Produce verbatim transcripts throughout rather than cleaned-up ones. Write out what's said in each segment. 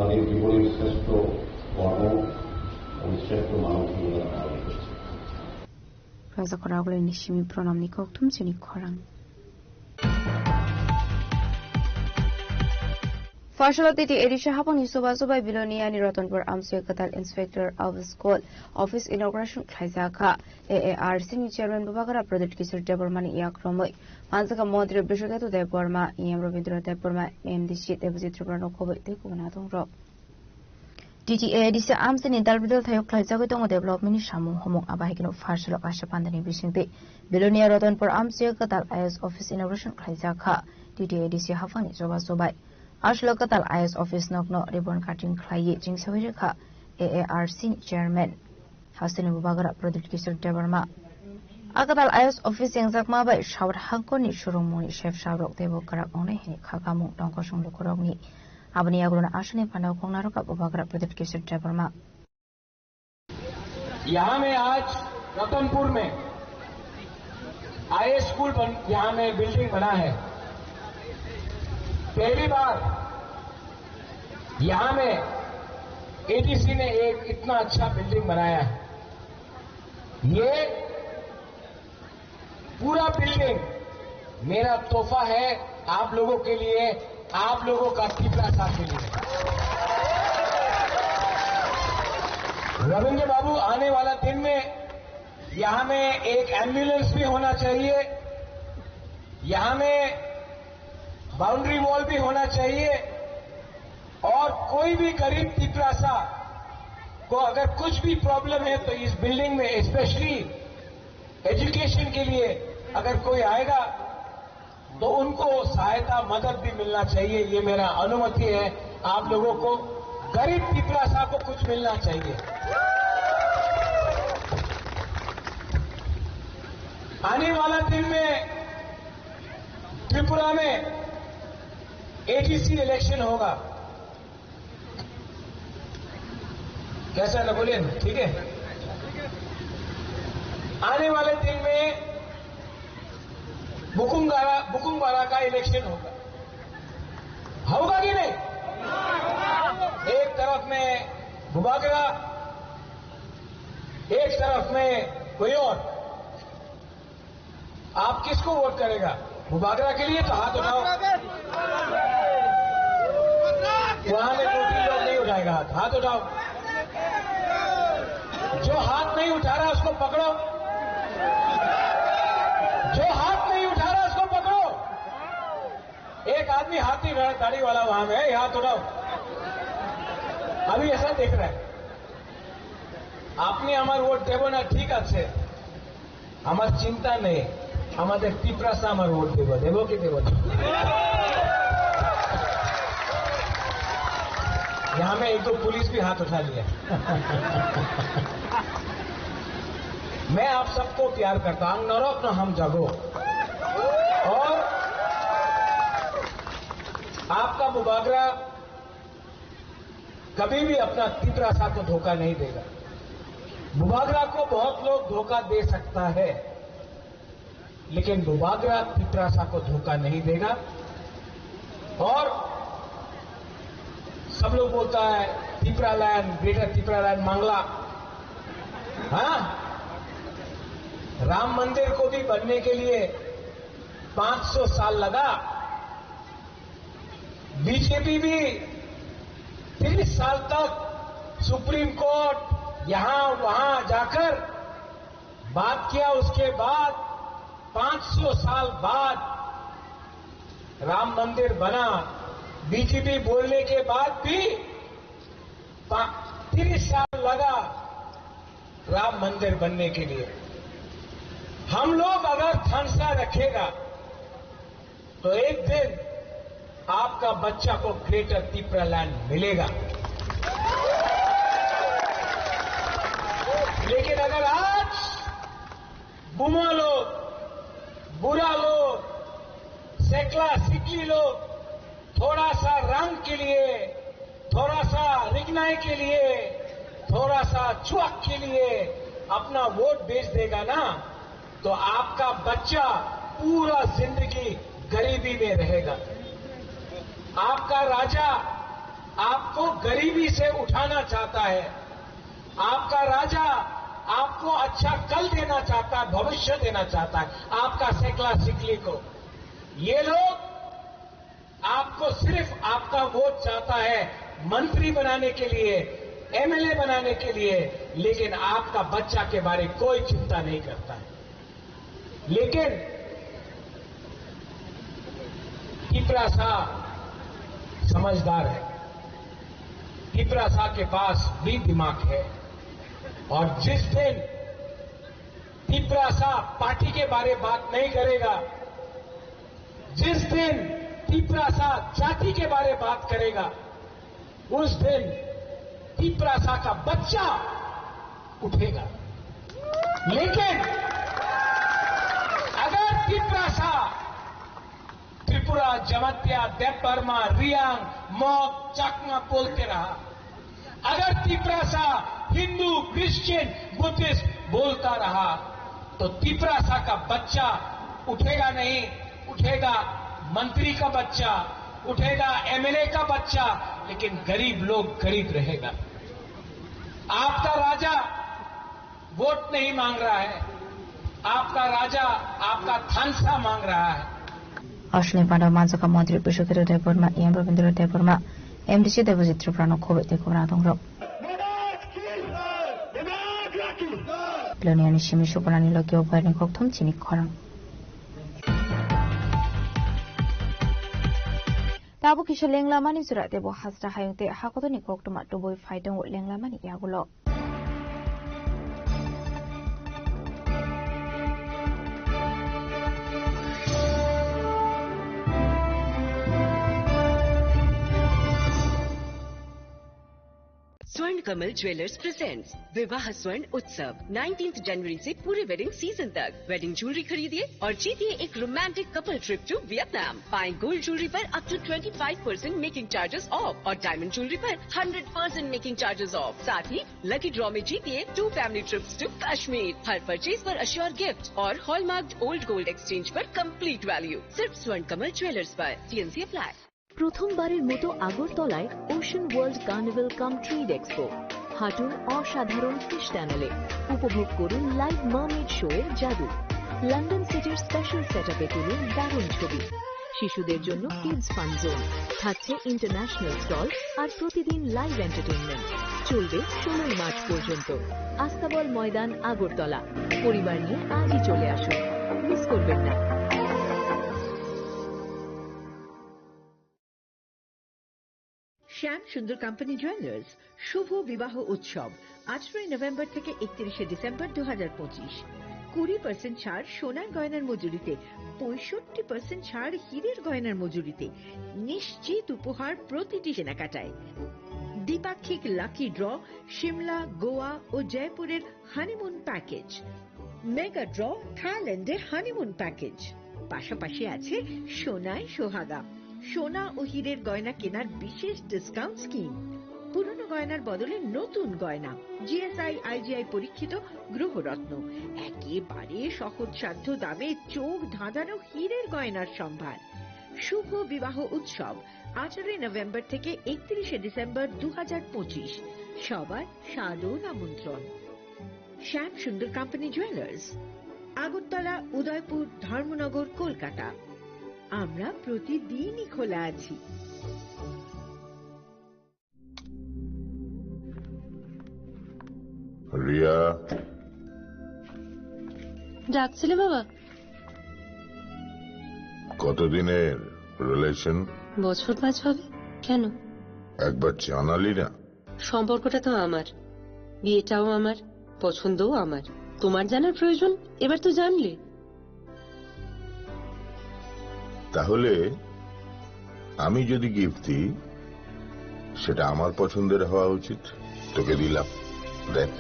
আমি জীবনের শ্রেষ্ঠ কর্ম এবং শ্রেষ্ঠ মানুষ হিসেবে আমরা আলোচনা করছি। Raja Khoragulini simi pronamni kokthum chini khorang. Pharsalo T T A D C hapangni chubachu bai Biloniani Ratanpur amchoi kwtal Inspector of School office inauguration khlaijak kha. A A R C ni chairman Bubagra Pradyut Kishore Debbarma ni yak romwi manjak kha Montri Biswadatu Debbarma, E M Rabindra Debbarma, M D C Debajit Tripura no khobwi tei kubun adongrok. T T A D C amchini dal bidal thayok khlaijagwi tongo development ni samung humung, abo hai kheno pharsalo kaisa pandani bisingtwi Bilonia Ratanpur amchio kwtal I A S office inauguration khlaijak kha. T T A D C haphangni chubachu bai aswlo kwtal I A S office nokno ribbon cutting khlaiwi chingsawi rwkha A A R C ni chairman. Hasteni Bubagra Pradyut Kishore Debbarma. A kwtal I A S office chengjakma bai South hangkorni surungmungni sep sabrok teibo kwrak wngnai hwnwi kha kamung tongkosong lukurokni. Aboni yagulono aswkni phanao kok narwkha Bubagra Pradyut Kishore Debbarma. यहाँ में आज रतनपुर में IAS school बन, यहाँ में बिल्डिंग बना है। पहली बार यहाँ में एडीसी ने एक इतना अच्छा बिल्डिंग बनाया है। ये पूरा बिल्डिंग मेरा तोहफा है आप लोगों के लिए, आप लोगों का तिपरासा के लिए। रविंद्र बाबू, आने वाला दिन में यहाँ में एक एम्बुलेंस भी होना चाहिए, यहाँ में बाउंड्री वॉल भी होना चाहिए, और कोई भी गरीब तिपरासा को अगर कुछ भी प्रॉब्लम है तो इस बिल्डिंग में, स्पेशली एजुकेशन के लिए अगर कोई आएगा तो उनको सहायता मदद भी मिलना चाहिए। ये मेरा अनुमति है आप लोगों को, गरीब तिपरासा को कुछ मिलना चाहिए। आने वाला दिन में त्रिपुरा में एडीसी इलेक्शन होगा। कैसा है ना, बोलिए ना, ठीक है। आने वाले दिन में बुकुंगारा, बुकुंगबारा का इलेक्शन होगा, होगा कि नहीं? एक तरफ में बुबागरा, एक तरफ में कोई और। आप किसको वोट करेगा? बुबागरा के लिए तो हाथ उठाओ। वहां में दो तीन लोग नहीं उठाएगा हाथ, हाथ उठाओ। जो हाथ नहीं उठा रहा उसको पकड़ो, जो हाथ नहीं उठा रहा उसको पकड़ो। एक आदमी हाथ नहीं उठा रहा, दाढ़ी वाला वहां में है, हाथ उठाओ। अभी ऐसा देख रहा है। আপনি আমার ভোট দেব না, ঠিক আছে, আমার চিন্তা নেই, আমাদের তিপ্রাসা আমার ভোট দেব, দেব কি দেব না? यहाँ में एक दो पुलिस भी हाथ उठा लिया। मैं आप सबको प्यार करता हूं, ang norok no hamjago. और आपका बुबागरा कभी भी अपना तिपरासा को धोखा नहीं देगा। बुबागरा को बहुत लोग धोखा दे सकता है, लेकिन बुबागरा तिपरासा को धोखा नहीं देगा। और सब लोग बोलता है तिपरा लैंड, ग्रेटर तिपरा लैंड मांगला। हाँ, राम मंदिर को भी बनने के लिए पाँच सौ साल लगा। बीजेपी भी तीस साल तक सुप्रीम कोर्ट यहां वहां जाकर बात किया, उसके बाद पाँच सौ साल बाद राम मंदिर बना। बीजेपी बोलने के बाद भी पा-, तीस साल लगा राम मंदिर बनने के लिए। हम लोग अगर थानसा रखेगा तो एक दिन आपका बच्चा को ग्रेटर तिपरा लैंड मिलेगा। लेकिन अगर आज बुमा लोग, बुरा लोग, सेकला सिकली लोग थोड़ा सा रंग के लिए, थोड़ा सा रिगनाई के लिए, थोड़ा सा चुअक के लिए अपना वोट बेच देगा ना, तो आपका बच्चा पूरा जिंदगी गरीबी में रहेगा। आपका राजा आपको गरीबी से उठाना चाहता है। आपका राजा आपको अच्छा कल देना चाहता है, भविष्य देना चाहता है, आपका सेकला सिकली को। ये लोग आपको सिर्फ आपका वोट चाहता है, मंत्री बनाने के लिए, एमएलए बनाने के लिए, लेकिन आपका बच्चा के बारे कोई चिंता नहीं करता है। लेकिन तिपरासा समझदार है, तिपरासा के पास भी दिमाग है। और जिस दिन तिपरासा पार्टी के बारे बात नहीं करेगा, जिस दिन तिपरासा जाति के बारे बात करेगा, उस दिन तिपरासा का बच्चा उठेगा। लेकिन अगर तिपरासा त्रिपुरा, जमातिया, देबबर्मा, रियांग, मग, चकमा बोलते रहा, अगर तिपरासा हिंदू, क्रिश्चियन, बुद्धिस्ट बोलता रहा, तो तिपरासा का बच्चा उठेगा नहीं, उठेगा मंत्री का बच्चा, उठेगा एमएलए का बच्चा, लेकिन गरीब लोग गरीब रहेगा। आपका राजा वोट नहीं मांग रहा है, आपका राजा आपका थानसा मांग रहा है। Aswkni panda manjak kha Montri Bishwadhar Debbarma, E M Rabindra Debbarma, M D C Debojit Tripura no khoboi tei khobra tongrok. Ploniani simi sukunani logi o bayarni kokthom chini khorang. Tabuk kisa lenglamani jora tebo hasra hayung tei hakotorni koktwma tubui phai tongo lenglamani yagulo. स्वर्ण Kamal jewellers presents विवाह स्वर्ण उत्सव, नाइनटीन्थ जनवरी से पूरे wedding season तक। Wedding jewellery खरीदिए और जीतिए एक romantic couple trip to Vietnam. पाएं गोल्ड ज्वेलरी पर up to twenty five percent making charges off और डायमंड ज्वेलरी पर hundred percent making charges off. साथ ही लकी ड्रॉ में जीतिए two family trips to Kashmir. हर परचेज पर अश्योर गिफ्ट और हॉलमार्क्ड ओल्ड गोल्ड एक्सचेंज पर कंप्लीट वैल्यू। सिर्फ स्वर्ण कमल ज्वेलर्स पर। TNC apply. প্রথমবারের মতো আগরতলায় ওশান ওয়ার্ল্ড কার্নিভাল কাম ট্রেড এক্সপো। হাঁটুন অসাধারণ ফিশ টানেলে, উপভোগ করুন লাইভ মার্মেড শো এর জাদু। লন্ডন সিটির স্পেশাল সেটআপে তুলুন দারুণ ছবি। শিশুদের জন্য কিডস ফান জোন, থাকছে ইন্টারন্যাশনাল স্টল আর প্রতিদিন লাইভ এন্টারটেইনমেন্ট। চলবে ষোলোই মার্চ পর্যন্ত। আস্তাবল ময়দান, আগরতলা। পরিবার নিয়ে আজই চলে আসুন, মিস করবেন না। শ্যাম সুন্দর কোম্পানি জুয়েলার্স শুভ বিবাহ উৎসব, আঠারোই নভেম্বর থেকে একত্রিশে ডিসেম্বর দু হাজার পঁচিশ। কুড়ি পার্সেন্ট ছাড় সোনার গয়নার মজুরিতে, পঁয়ষট্টি পার্সেন্ট ছাড় হীরের গয়নার মজুরিতে, নিশ্চিত উপহার প্রতিটি কেনাকাটায়। দ্বিপাক্ষিক লাকি ড্র, সিমলা, গোয়া ও জয়পুরের হানিমুন প্যাকেজ। মেগা ড্র, থাইল্যান্ডে হানিমুন প্যাকেজ। পাশাপাশি আছে সোনায় সোহাগা, সোনা ও হীরের গয়না কেনার বিশেষ ডিসকাউন্ট স্কিম। পুরনো গয়নার বদলে নতুন গয়না, জিএসআই, আইজিআই পরীক্ষিত গ্রহরত্ন, একেবারে সহজসাধ্য দামে চোখ ধাঁধানো হীরের গয়নার সম্ভার। শুভ বিবাহ উৎসব, আঠারোই নভেম্বর থেকে একত্রিশে ডিসেম্বর দু হাজার পঁচিশ। সবার সাদর আমন্ত্রণ। শ্যাম সুন্দর কোম্পানি জুয়েলার্স, আগরতলা, উদয়পুর, ধর্মনগর, কলকাতা। আমরা প্রতিদিনই খোলা আছি। রিয়া। ডাকছিলে বাবা? কতদিনের রিলেশন? বছর পাঁচ হবে। কেন? একবার জানালি না। সম্পর্কটা তো আমার, বিয়েটাও আমার, পছন্দও আমার। তোমার জানার প্রয়োজন? এবার তো জানলে। তাহলে আমি যদি গিফট দিই, সেটা আমার পছন্দের হওয়া উচিত। তোকে দিলাম, দেখ।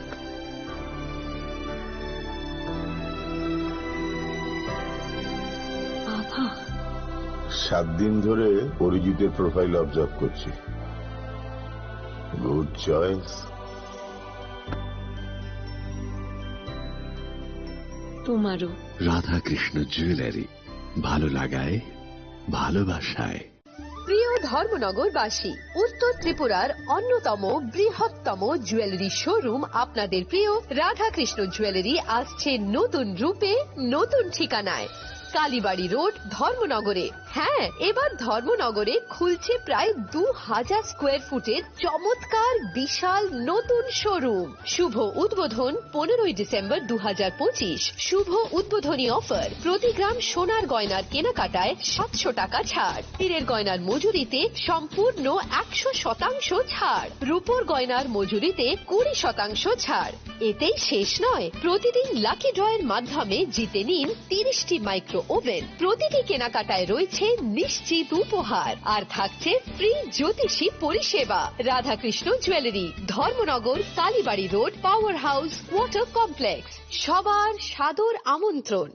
বাবা। সাত দিন ধরে অরিজিতের প্রোফাইল অবজার্ভ করছি। Good choice. তোমারও। রাধাকৃষ্ণ জুয়েলারি, ভালো লাগায়, ভালোবাসায়। প্রিয় ধর্মনগরবাসী, উত্তর ত্রিপুরার অন্যতম বৃহত্তম জুয়েলারি শোরুম আপনাদের প্রিয় রাধাকৃষ্ণ জুয়েলারি আসছে নতুন রূপে, নতুন ঠিকানায়। কালীবাড়ি রোড, ধর্মনগরে। হ্যাঁ, এবার ধর্মনগরে খুলছে প্রায় দু হাজার স্কোয়ার ফুটের চমৎকার বিশাল নতুন শোরুম। শুভ উদ্বোধন পনেরোই ডিসেম্বর দু হাজার পঁচিশ। শুভ উদ্বোধনী অফার, প্রতি গ্রাম সোনার গয়নার কেনাকাটায় সাতশো টাকা ছাড়, হীরের গয়নার মজুরিতে সম্পূর্ণ একশো শতাংশ ছাড়, রূপোর গয়নার মজুরিতে কুড়ি শতাংশ ছাড়। এতেই শেষ নয়, প্রতিদিন লাকি ড্রয়ের মাধ্যমে জিতে নিন তিরিশটি মাইক্রো ওভেন। প্রতিটি কেনাকাটায় রয়েছে নিশ্চিত উপহার, আর থাকছে ফ্রি জ্যোতিষী পরিষেবা। Radhakrishna jewellery, Dharmanagar, Kalibari road, power house, water complex. সবার সাদর আমন্ত্রণ।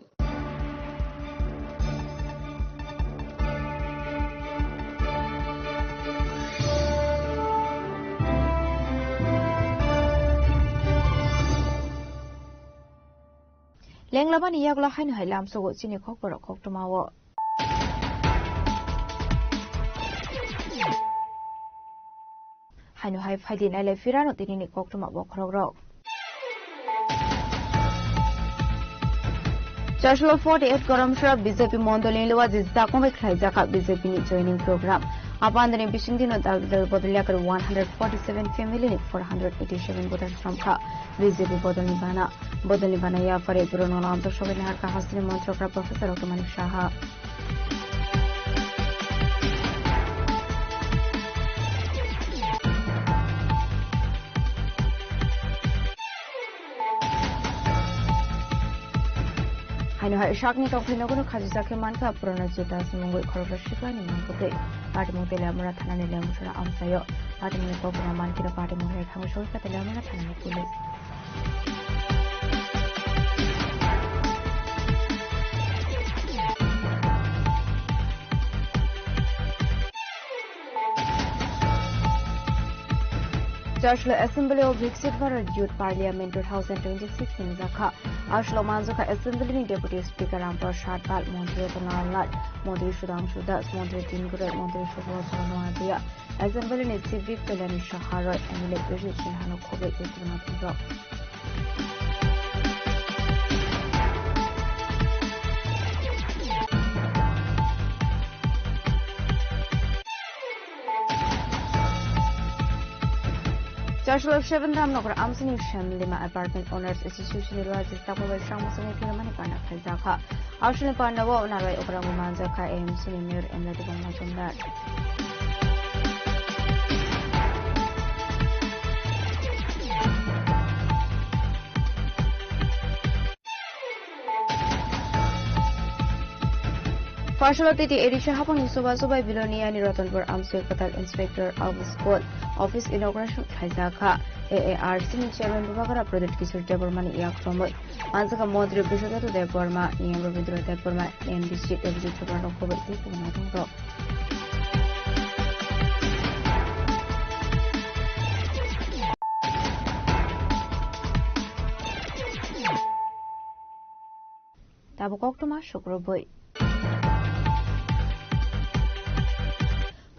Lenglabani yagulo haino hai lamsogo chini kokborok koktwmao. Haino hai phaidi nailai phirano tinini koktwma bokhorokrok. Chashlo forty-eight Garamsara B J P mondolni luwa jis dakong bai khlaijak B J P ni joining program. Apandani bisingdino dal dal bodol yakar one hundred forty-seven family ni four hundred eighty-seven voters romkha. B J P bodolni bana. Bodolni bana yapari Guru Nolam to sobai harka hastini montrokra Professor Dr. Manik Saha. Haino hai sakni tongthai nogono khajijak khe mankha purana juta simungwi khoroksa siklani mangputwi. Patimung Teliamura thanani Lemusara amsaio. Patimungni kokborok mankhe patimung hai thangwi sogwi kha Teliamura thanani police. Chashlo Assembly o Viksit Bharat Youth Parliament two thousand twenty-six ni jakha. Ashlo manjakha Assembly ni Deputy Speaker Ram Prasad Pal, Montri Ratan Lal Nath, Montri Sudhanshu Das, Montri Tin Guroi, Montri Subhash Chandra Noatia, Assembly ni Chief Whip Kalyani Saha Roy, M L A Prajit Sinha no khoboi tei kwbangma borok. Chashlo seven Ramnagar Amsini Shem Lima Apartment Owners Association ni Royal Jista Kubai Sangmasani Philamani Karna Khaijaka. Ashwini Pandavo Nalai Okrango Manjaka A M C ni Mayor M L A Dibong Majumdar. Farsalo titi edisha hapang ni suba subai Bilonia ni Ratanpur Amsui Katal Inspector of School Office inauguration khlaijak kha. A A R C ni Chairman Bubakara Pradyut Kishore Debbarma ni yak romoi manjaka Montri Biswadatu Debbarma, E M Rabindra Debbarma, N D C Debjit Debbarma rok khoboi tei kwbangma rok. Tabuk koktwma sukrubui.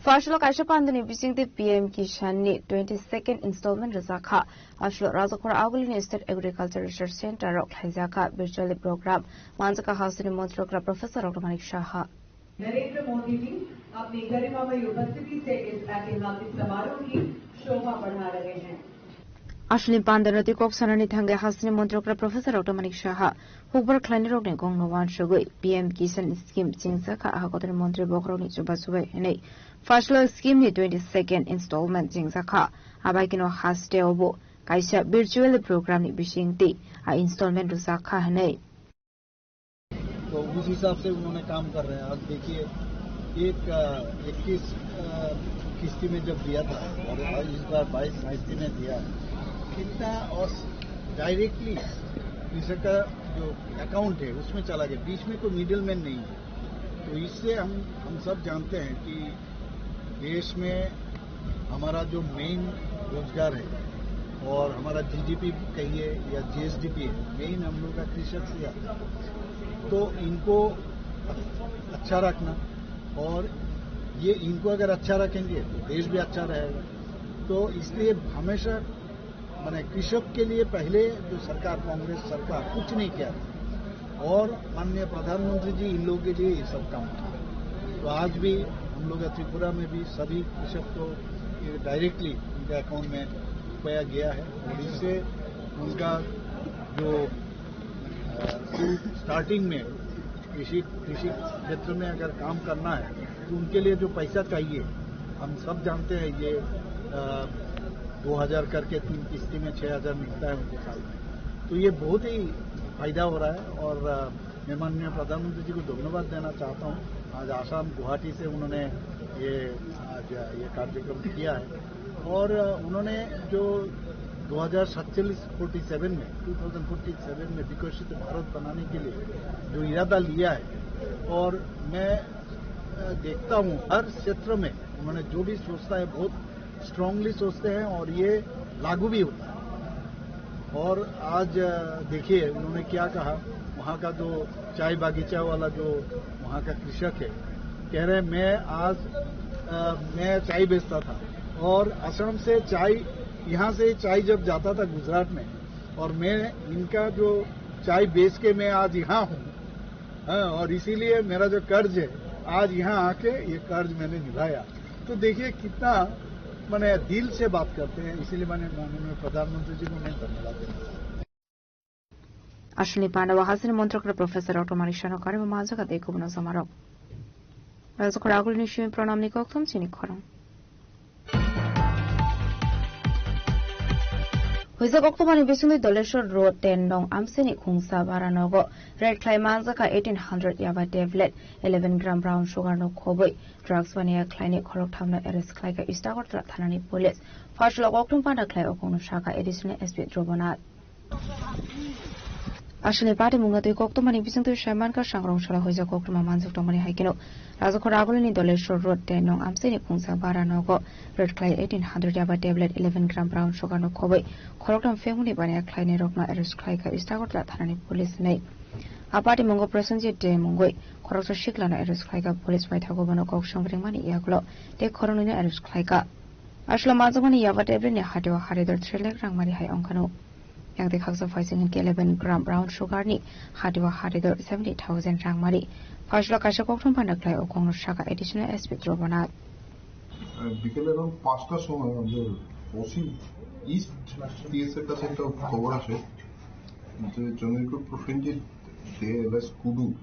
Farsalo kaisa pandani bisingtwi P M Kisan ni twenty-second installment rwjak kha. Ashwini Rajakhor Agulini State Agriculture Research Center o khlaijak kha virtually program. Manjak kha hasteni montrokra Professor Doctor Manik Saha. Narendra मोदी जी अपनी गरिमामय उपस्थिति से इस ऐतिहासिक समारोह की शोभा बढ़ा रहे हैं। Ashwini pandano tei kok sanani thangwi hasteni montrokra Professor Doctor Manik Saha hukbar khlainai rokni kongno wansugwi P M Kisan scheme chingjak kha, aha kotorni montri bokhorokni chubachu bai hwnwi. Farsalo scheme ni twenty-second installment chingjak kha, abaikeno haste obo kaisa virtual program ni bisingtwi a installment rwjak kha hwnwi. तो उस हिसाब से उन्होंने काम कर रहे हैं। आज देखिए, एक, अ, इक्कीस, अ, किस्ती में जब दिया था और आज इस बार बाईस किस्ती में दिया है, कितना और डायरेक्टली कृषक का जो अकाउंट है, उसमें चला गया, बीच में कोई मिडिल मैन नहीं है। तो इससे हम, हम सब जानते हैं कि देश में हमारा जो मेन रोजगार है और हमारा जीडीपी कहिए या जीएसडीपी है, मेन हम लोग का कृषक से आता है। तो इनको अच्छा रखना और ये इनको अगर अच्छा रखेंगे तो देश भी अच्छा रहेगा। तो इसलिए हमेशा, माने, कृषक के लिए पहले जो सरकार, कांग्रेस सरकार कुछ नहीं किया, और माननीय प्रधानमंत्री जी इन लोगों के लिए ये सब काम किया। तो आज भी हम लोग त्रिपुरा में भी सभी कृषक को ये डायरेक्टली उनके अकाउंट में रुपया गया है, और इससे उनका जो, अ, स्टार्टिंग में कृषि, कृषि क्षेत्र में अगर काम करना है, तो उनके लिए जो पैसा चाहिए, हम सब जानते हैं ये, अ, दो हज़ार करके तीन किस्ती में छह हज़ार मिलता है उनको साल में। तो ये बहुत ही फायदा हो रहा है और, अ, मैं माननीय प्रधानमंत्री जी को धन्यवाद देना चाहता हूँ। आज आसाम गुवाहाटी से उन्होंने ये, आज ये कार्यक्रम किया है और, अ, उन्होंने जो दो हज़ार सैंतालीस, फ़ोर्टी सेवन में, ट्वेंटी फ़ोर्टी सेवन में विकसित भारत बनाने के लिए जो इरादा लिया है, और मैं, अ, देखता हूँ हर क्षेत्र में उन्होंने जो भी सोचता है बहुत स्ट्रांगली सोचते हैं और ये लागू भी होता है। और आज, अ, देखिए उन्होंने क्या कहा, वहाँ का जो चाय बागीचा वाला जो वहाँ का कृषक है, कह रहे हैं, "मैं आज, अ, मैं चाय बेचता था और असम से चाय, यहाँ से चाय जब जाता था गुजरात में, और मैं इनका जो चाय बेच के मैं आज यहाँ हूँ, हाँ, और इसीलिए मेरा जो कर्ज है, आज यहाँ आके ये कर्ज मैंने निभाया।" तो देखिए कितना, माने, दिल से बात करते हैं, इसीलिए मैंने माननीय प्रधानमंत्री जी को मैं धन्यवाद देना चाहता हूँ। Aswkni panda o hasteni monthrok rok Professor Doctor Manik Saha no karwi manjak tei kubun no samarok. Rajak khorang agulini simi pranamni kokthum chini khorang. Huijak October ni bisingtwi Doleshwar Road ten nong Amsini khungsa bara nogo raid khlai manjak kha eighteen hundred yaba tablet, eleven gram brown sugar no khobwi drugs baniya khlaini khoroktham no arrest khlaikha East Agartala thanani police. Phaisalo kokthum panda khlai okongno sakha Additional S P Dhruvonath. Aswkni patimung no twi koktwmani bisingtwi sai mankha sangrong sala huijak koktwma manjak tongmani hai kheno Rajakhor agulini Doleshwar Road ten nong Amsini khungsa bara nogo raid khlai eighteen hundred yaba tablet, eleven gram brown sugar no khobwi khoroktham phemuni baniya khlainai rokno arrest khlaikha East Agartala thanani police hinwi. A patimungo Prosenjit Dey mungwi khoroksa siklano arrest khlaikha police, paithago bono kok songring mani yagulo tei khoroknwino arrest khlaikha. Aswkla manjakmani yaba tablet ni hatio haridor three lakh rangmari hai ongkhano. Yang tei khaksa phaising hinkhe eleven gram brown sugar ni hatio haridor seventy thousand rangmari. Phaisalo kaisa kokthum panda khlai okongno sakha Additional S P Dhruvonath. বিকেল এখন পাঁচটার সময় আমাদের OC east PS এর কাছে একটা খবর আসে যে জমিরপুর প্রসেনজিৎ দে এলাস কুডু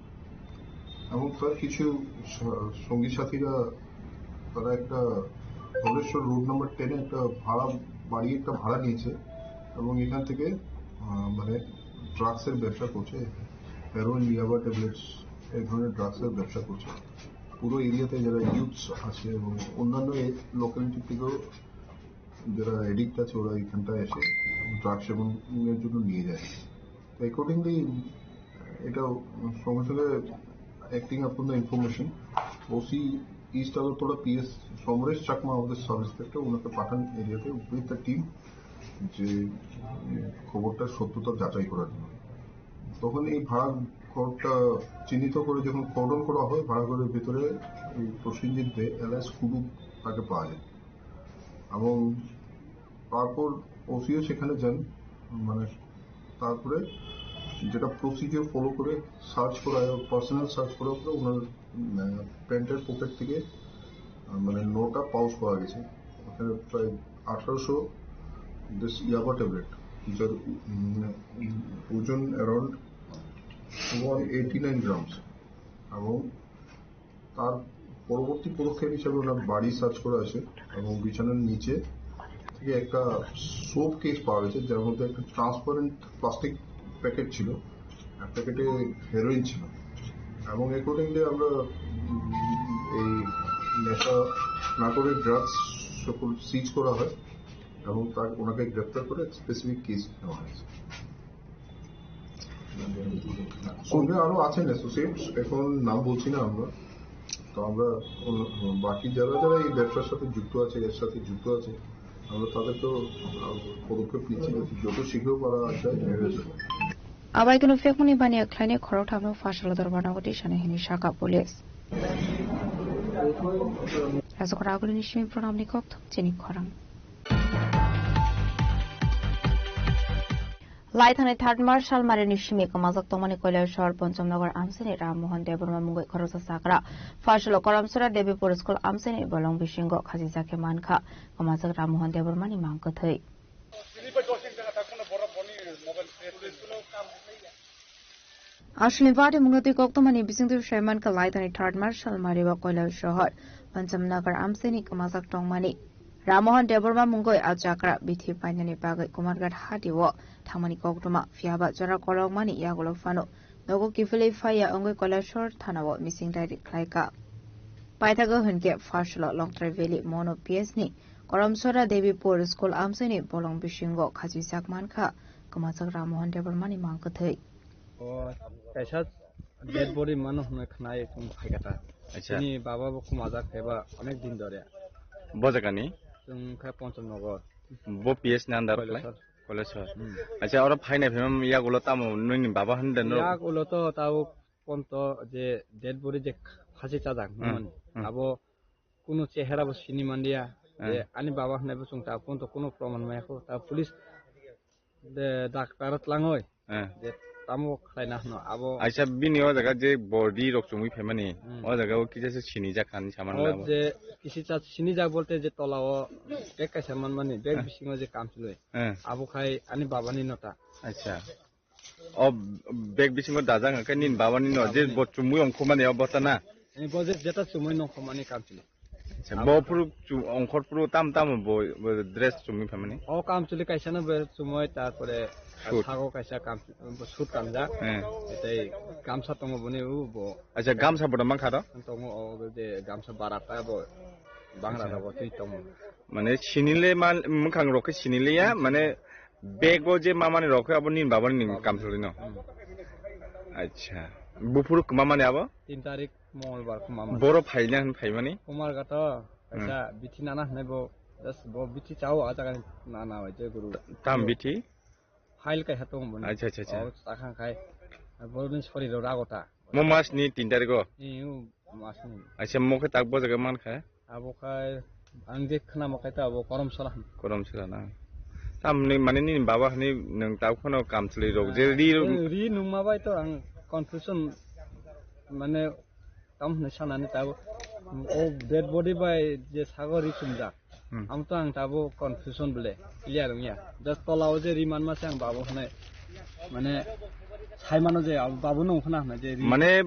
এবং তার কিছু সা-, সঙ্গী সাথীরা তারা একটা ধলেশ্বর রোড নাম্বার টেনে একটা ভাড়া, বাড়ি একটা ভাড়া নিয়েছে এবং এখান থেকে, আহ, মানে, ড্রাগসের ব্যবসা করছে, হেরোইন, ইয়াবা ট্যাবলেটস, এই ধরনের ড্রাগসের ব্যবসা করছে। পুরো এরিয়াতে যারা ইউথস আছে এবং অন্যান্য লোকালিটি থেকেও যারা অ্যাডিক্ট আছে, ওরা এখানটায় এসে ড্রাগ সেবনের জন্য নিয়ে যায়। অ্যাকর্ডিংলি, এটা সঙ্গে সঙ্গে, acting upon the information, OC east Agartala PS Samaresh Chakma, আমাদের সাব ইন্সপেক্টর, ওনাকে পাঠান এরিয়াতে উইথ দ্য টিম, যে, উম, খবরটার সত্যতা যাচাই করার জন্য। তখন এই ভাড়া ঘরটা চিহ্নিত করে যখন কর্ডন করা হয়, ভাড়া ঘরের ভিতরে এই প্রসেনজিৎ দে এলাস কুডু তাকে পাওয়া যায়। এবং তারপর ওসিও সেখানে যান, মানে, তারপরে যেটা প্রসিডিওর ফলো করে সার্চ করা হয়, পার্সোনাল সার্চ করার পরে ওনার, উম, প্যান্টের পকেট থেকে, আহ, মানে, নটা পাউচ পাওয়া গেছে। ওখানে প্রায় আঠারোশো ইয়াবা ট্যাবলেট, যার, উম, ওজন around one eighty nine grams. এবং তার পরবর্তী পদক্ষেপ হিসেবে ওনার বাড়ি সার্চ করা হয়েছে এবং বিছানার নিচে থেকে একটা সোপ কেস পাওয়া গেছে, যার মধ্যে একটা ট্রান্সপারেন্ট প্লাস্টিক প্যাকেট ছিল, আর প্যাকেটে হেরোইন ছিল। এবং অ্যাকর্ডিংলি আমরা, উম, এই নেশা নাটোরের ড্রাগস সকল সিজ করা হয় এবং তার, ওনাকে গ্রেপ্তার করে স্পেসিফিক কেস নেওয়া হয়েছে। সঙ্গে আরো আছেন অ্যাসোসিয়েটস, এখন নাম বলছি না আমরা। তো আমরা অন্য, বাকি যারা যারা এই ব্যবসার সাথে যুক্ত আছে, এর সাথে যুক্ত আছে, আমরা তাদেরকেও, আহ, পদক্ষেপ নিচ্ছি, যাতে যত শীঘ্র পারা যায়, এড়িয়ে চলে। Abai kunu phekmani baniya khlainai khoroktham no phaisalo dorbar nogo tisani hini sakha police. Rajokra agulini simi program ni kok thok chini khorang. Lai thani third March salmari ni simi kwmajak tongmani Koilashahar Ponchamnagar amchaini Ram Mohan Debbarma mungwi khoroksa chakra Phasalo Koramsora Devi Pur School amchaini bolong bisingo khachijak khe mankha kwmajak Ram Mohan Debbarma ni mang kwthwi. Aswlni party mungno twi koktwmani bisingtwi sai mankha lai thani third March salmari o Koilashahar Ponchamnagar amchaini kwmajak tongmani Ram Mohan Debbarma mungwi a chakra bithi painani bagwi Kumarghat hati o thangmani koktwma, phiyaba jora kolokmani yagulo phano nogo kiphilwi phaiya wngwi Koilashahar thana o missing diary khlaikha. Paithago hinkhe Phasalo Longtrai Valley Mono P S ni Koramsora Devi Pur School amchaini bolong bisingo khachijak mankha kwmajak Ram Mohan Debbarma ni mang kwthwi. O kaisa dead body mano hwnwi khwnai chwng phaikha ta. Acha. Chini baba bo khumajak khe ba onek din dore. Bo jaga ni? Chwng khe Ponchamnagar. Bo P S ni under khlai? Koilashahar. Koilashahar. Hmm. Acha, oro phainai phaima yagulo tamo nini baba hwnwi den no? Yagulo to tabo ponto je dead body je khasi chajak hmm, mani. Hmm. Abo kunu chehera bo sini manliya. Hmm. Je ani baba hwnai bo chwng ta ponto kunu proman maya kho. Ta police de doctor tlangoi. Eh. Je tamo khlaina hwno abo. Aisa bini o jaga je body rok chumui phaimani, hmm, o jaga o kisa se sinijak kha hinwi samani o labo. Je kisi cha sinijak bolte je tola o bag kaisa manmani, bag eh, bisingo je kamchwlwi. Eh. Abo khai ani babani nota. Acha. O bag bisingo dajak hwnkhe nini babani no je bo chumui ongkhormani o bota na? Ani bo je jeta chumui nongkhormani kamchwlwi. Acha, bo phuru chu-, ongkhor phuru tam tam bo, bo dress chumui phaimani? O kamchwlwi kaisa no bo chumui, tarpore suit. Sago kaisa kam, bo suit kamjak. Eh. Tei gamsa tongo boni u bo. Acha, gamsa bo mankha ro? Tongo o je gamsa barata bo bangra rogo twi tongo. Mane sinile man, mwkhang rok khe sinile ya, mane bag o je mamani rok khe abo nini babani ni kamchwlwi no? Hmm. Acha. Buphuru kwmamani abo? Tin tarik. Mongolbar khuma ma. Boro phaina hin phaimani? Kumarghat o, hmm, kaisa bithi nana hinai bo, just bo bithi chao a jaga ni nana bai je guru. Tam bithi? File kaisa tongo boni. Acha, acha, acha. O, takhang khai. Boro ni sori ro rago ta. Mo mas ni tin tarik o? Ee, o mas ni. Acha, mo khe tak bo jaga man kha? Abo khai, ang je khna ma khai ta abo Korom Sala hin. Korom Sala na. Tamni mane nini baba hani nwng tak phano kamchwlwi rok je ri ri nungma bai to ang confusion mane Tam hwnwi sanani tabuk o dead body bai je sago ri chumjak. Hmm. Amo to ang tabuk confusion bole clear wngya. Just tola o je ri manma se ang babu hwnwi mane sai mano je abo babu no wngkhna hwnwi je ri. Mane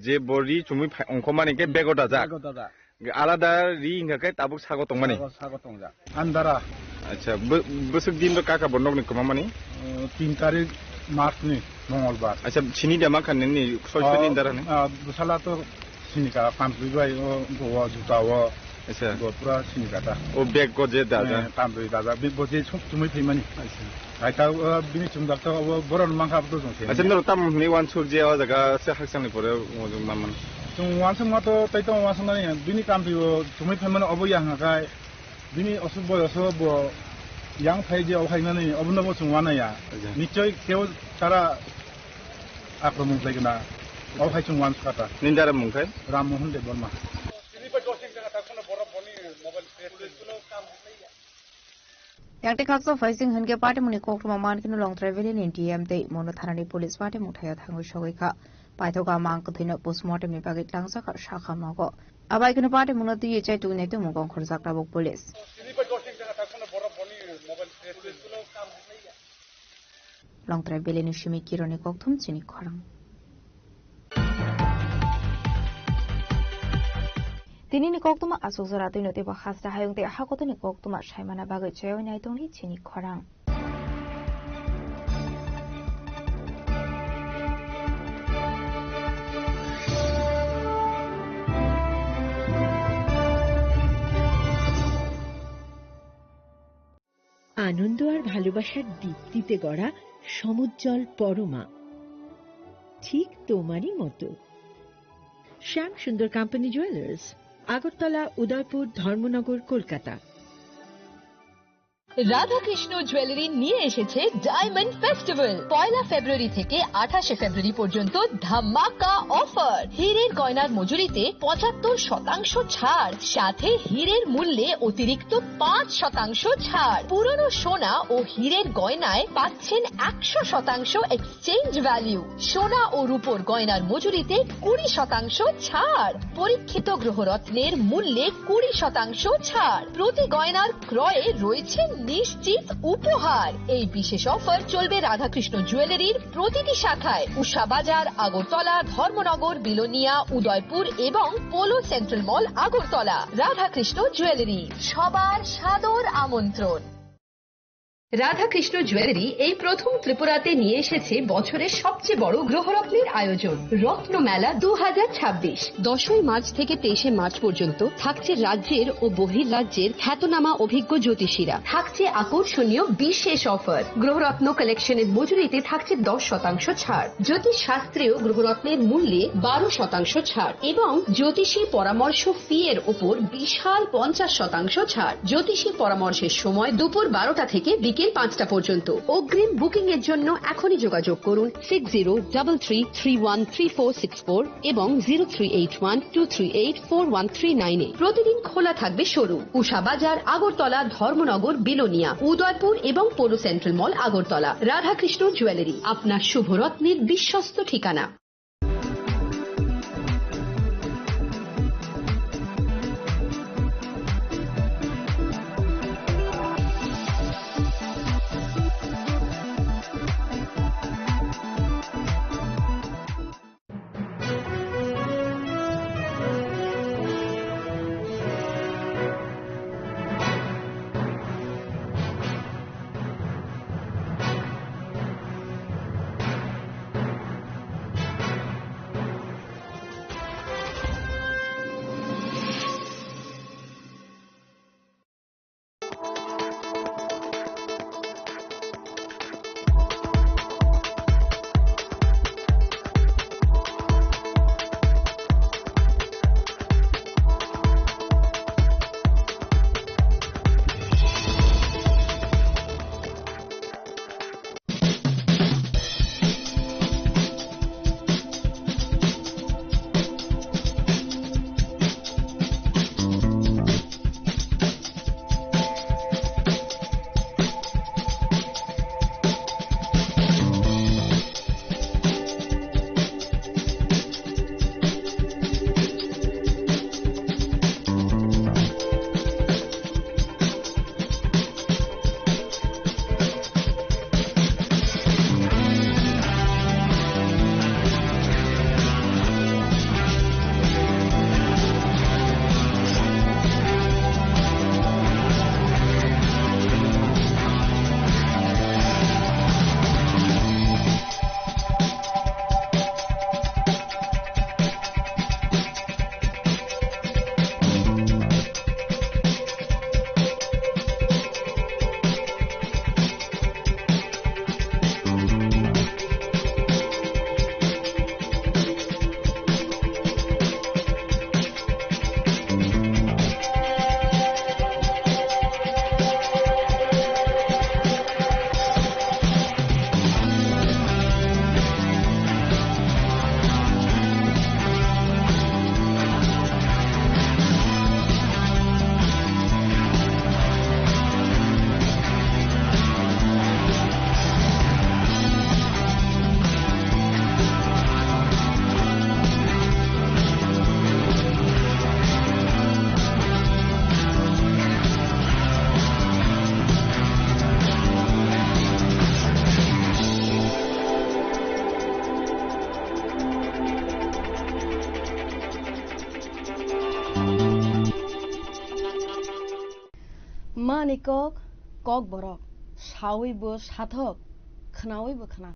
je bo ri chumui phai-, ongkhormani khe bego dajak. Bego dajak. Alada ri wngkha khe tabuk sago tongmani. Sago, sago tongjak. Andara. Acha, bw-, bwswk din rok kaka bo nokni kwmamani? Uh, tin tarik March ni Mongolbar. Acha, sini da mankha nini soi soi ni dara ni? Ah, bwsala to sini ka, pantwi bai o, go o, juta o. Acha. Go pura sini ka ta. O bag go je da ja. Eh, pantwi da ja. Bi-, bo je suk chumui phaimani. Acha. Hai ta, uh, bini chumjak ta, o boron mankha abdo jong se. Acha, noro tam ni wan sur je o jaga se hakchang ni pore o jong manman. Chung wan sung ma to, tai to wan sung nani, bini pantwi o chumui phaimani obo yang hakai. Bini osuk boyoso bo yang phai je okhai nani obono bo chwng wanaya. Acha. Nichoi keo tara akromon khlai gana. Okhai chwng wan skata. Nini dara mung khai? Ram Mohan Debbarma. Yang te khaksa phaising hwnke party muni koktwma man kino Longtrai Valley ni D M tei Mono Thana ni police party mung thaio thangwi sogwi kha. Paithok a mang kwthwino postmortem ni bagwi tlangjak kha sakha nogo. Abai kheno party mungno twiwi chai tubunai tongmung kongkhorjak tabuk police. Longtrai Valley ni simi Kironi kokthum chini khorang. Tini ni koktwma aswk jora twino teibo hasta hayung tei hakotoni koktwma saimana bagwi chaywi nai tongni chini khorang. আনন্দ আর ভালোবাসার দীপ্তিতে গড়া সমুজ্জ্বল পরমা, ঠিক তোমারই মতো। শ্যাম সুন্দর company jewellers, Agartala, উদয়পুর, ধর্মনগর, কলকাতা। রাধাকৃষ্ণ জুয়েলারি নিয়ে এসেছে diamond festival. পয়লা ফেব্রুয়ারি থেকে আঠাশে ফেব্রুয়ারি পর্যন্ত ধামাকা অফার। হীরের গয়নার মজুরিতে পঁচাত্তর শতাংশ ছাড়, সাথে হীরের মূল্যে অতিরিক্ত পাঁচ শতাংশ ছাড়। পুরনো সোনা ও হীরের গয়নায় পাচ্ছেন একশো শতাংশ এক্সচেঞ্জ ভ্যালু। সোনা ও রূপোর গয়নার মজুরিতে কুড়ি শতাংশ ছাড়। পরীক্ষিত গ্রহরত্নের মূল্যে কুড়ি শতাংশ ছাড়। প্রতি গয়নার ক্রয়ে রয়েছে নিশ্চিত উপহার। এই বিশেষ অফার চলবে রাধাকৃষ্ণ জুয়েলারির প্রতিটি শাখায়, উষা বাজার, আগরতলা, ধর্মনগর, বিলোনিয়া, উদয়পুর এবং পোলো সেন্ট্রাল মল, আগরতলা। রাধাকৃষ্ণ জুয়েলারি, সবার সাদর আমন্ত্রণ। রাধাকৃষ্ণ জুয়েলারি এই প্রথম ত্রিপুরাতে নিয়ে এসেছে বছরের সবচেয়ে বড় গ্রহরত্নের আয়োজন, রত্ন মেলা দু হাজার ছাব্বিশ। দশই মার্চ থেকে তেইশে মার্চ পর্যন্ত থাকছে রাজ্যের ও বহির্রাজ্যের খ্যাতনামা অভিজ্ঞ জ্যোতিষীরা, থাকছে আকর্ষণীয় বিশেষ অফার। গ্রহরত্ন কালেকশনের মজুরিতে থাকছে দশ শতাংশ ছাড়, জ্যোতিষ শাস্ত্রীয় গ্রহরত্নের মূল্যে বারো শতাংশ ছাড় এবং জ্যোতিষী পরামর্শ ফি এর উপর বিশাল পঞ্চাশ শতাংশ ছাড়। জ্যোতিষী পরামর্শের সময় দুপুর বারোটা থেকে বিকেল পাঁচটা পর্যন্ত। অগ্রিম বুকিং এর জন্য এখনই যোগাযোগ করুন six zero double three three one three four six four এবং zero three eight one two three eight four one three nine এ। প্রতিদিন খোলা থাকবে শোরুম। উষা বাজার, আগরতলা, ধর্মনগর, বিলোনিয়া, উদয়পুর এবং পোলো সেন্ট্রাল মল, আগরতলা। রাধাকৃষ্ণ জুয়েলারি, আপনার শুভরত্নের বিশ্বস্ত ঠিকানা। Mani kok, kok borok, sawi bo sathok, khnawi bo khna.